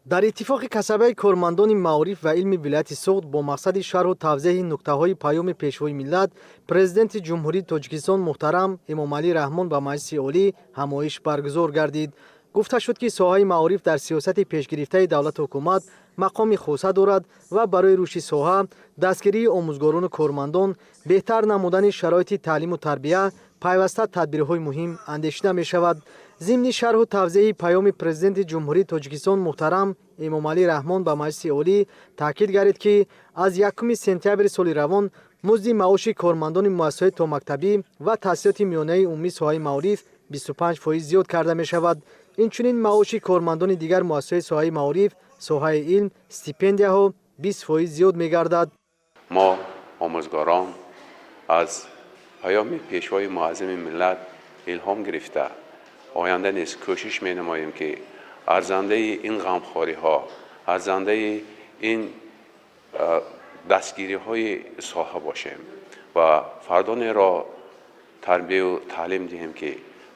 Дар Иттифоқи касабаи кормандони маориф ва илми вилояти Суғд бо мақсади шарҳу тавзеҳи нуктаҳои паёми Пешвои миллат, Президенти Ҷумҳурии Тоҷикистон муҳтарам Эмомалӣ Раҳмон ба Маҷлиси Олӣ ҳамоиш баргузор гардид. Гуфта шуд, ки соҳаи маориф дар сиёсати пешгирифтаи давлату ҳукумат мақоми хоса дорад ва барои рушди соҳа, дастгирии омӯзгорону кормандон, беҳтар намудани шароити таълиму тарбия пайваста тадбирҳои муҳим андешида мешавад. Зимни шарҳу тавзеҳи паёми Президенти Ҷумҳурии Тоҷикистон муҳтарам Эмомалӣ Раҳмон ба Маҷлиси Олӣ таъкид гардид, ки аз 1 сентябри соли равон музди маоши кормандони муассисаҳои томактабӣ ва таҳсилоти миёнаи умумии соҳаи маориф 25% зиёд карда мешавад. Инчунин маоши кормандони дигар муассисаҳои соҳаи маориф, соҳаи илм, стипендияҳо 20% зиёд мегардад. Мо, омӯзгорон, аз паёми Пешвои муаззами миллат илҳом гирифта, оянда низ кӯшиш менамоем, ки арзандаи ин ғамхориҳо, арзандаи ин дастгириҳои соҳа бошем ва фардонеро тарбияю таълим диҳем, ки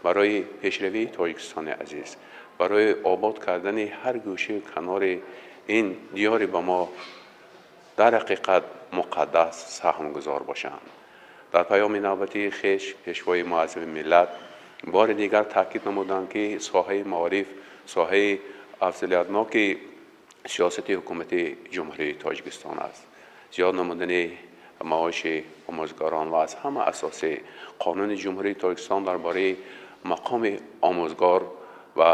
барои пешравии Тоҷикистони азиз, барои обод кардани ҳар гӯшаю канори ин диёри ба мо дар ҳақиқат муқаддас саҳмгузор бошанд. Дар паёми навбатии хеш Пешвои муаззами миллат бори дигар таъкид намуданд, ки соҳаи маориф соҳаи афзалиятноки сиёсати ҳукумати Ҷумҳурии Тоҷикистон аст. Зиёд намудани маоши омӯзгорон ва аз ҳама асосӣ Қонуни Ҷумҳурии Тоҷикистон дар бораи мақоми омӯзгор ва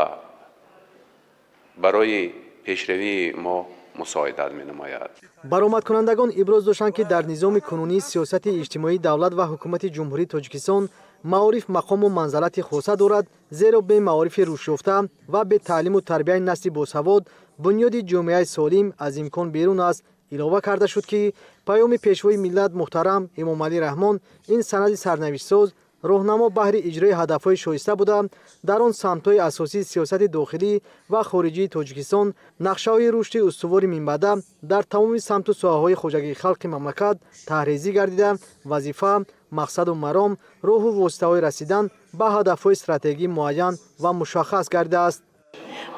барои пешравии мо мусоидат менамояд. Баромадкунандагон иброз доштанд, ки дар низоми кунунии сиёсати иҷтимоии давлат ва ҳукумати Ҷумҳурии Тоҷикистон маориф мақому манзалати хоса дорад, зеро бе маорифи рушдёфта ва бе таълиму тарбияи насли босавод бунёди ҷомеаи солим аз имкон берун аст. Илова карда шуд, ки паёми Пешвои миллат муҳтарам Эмомалӣ Раҳмон ин санади сарнавиштсоз, роҳнамо баҳри иҷрои ҳадафҳои шоиста буда, дар он самтҳои асосии сиёсати дохилӣ ва хориҷии Тоҷикистон, нақшаҳои рушди устувори минбаъда дар тамоми самту соҳаҳои хоҷагии халқи мамлакат таҳрезӣ гардида, вазифа, мақсаду маром, роҳу воситаҳои расидан ба ҳадафҳои стратегӣ муайян ва мушаххас гардидааст.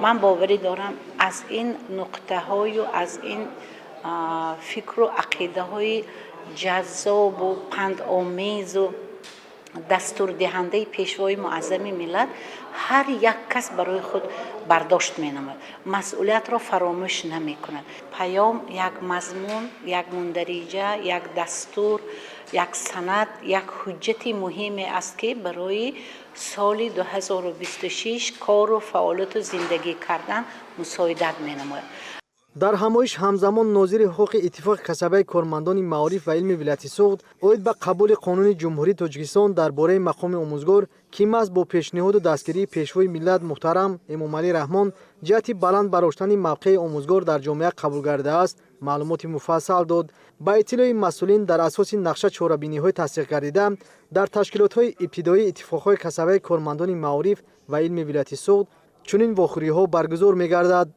Ман боварӣ дорам, аз ин нуқтаҳою аз ин фикру ақидаҳои ҷаззобу пандомезу дастурдиҳандаи Пешвои муаззами миллат ҳар як кас барои худ бардошт менамояд, масъулиятро фаромӯш намекунад. Паём як мазмун, як мундариҷа, як дастур, як санад, як ҳуҷҷати муҳиме аст, ки барои соли 2026 кору фаъолияту зиндагӣ кардан мусоидат менамояд. Дар ҳамоиш ҳамзамон нозири ҳуқуқи Иттифоқи касабаи кормандони маориф ва илми вилояти Суғд оид ба қабули Қонуни Ҷумҳурии Тоҷикистон дар бораи мақоми омӯзгор, ки маҳз бо пешниҳоду дастгирии Пешвои миллат муҳтарам Эмомалӣ Раҳмон ҷиҳати баланд бардоштани мавқеи омӯзгор дар ҷомеа қабул гардидааст, маълумоти муфассал дод. Ба иттилои масъулин, дар асоси нақша чорабиниҳои тасдиқгардида дар ташкилотҳои ибтидоии иттифоқҳои касабаи кормандони маориф ва илми вилояти Суғд чунин вохӯриҳо баргузор мегардад.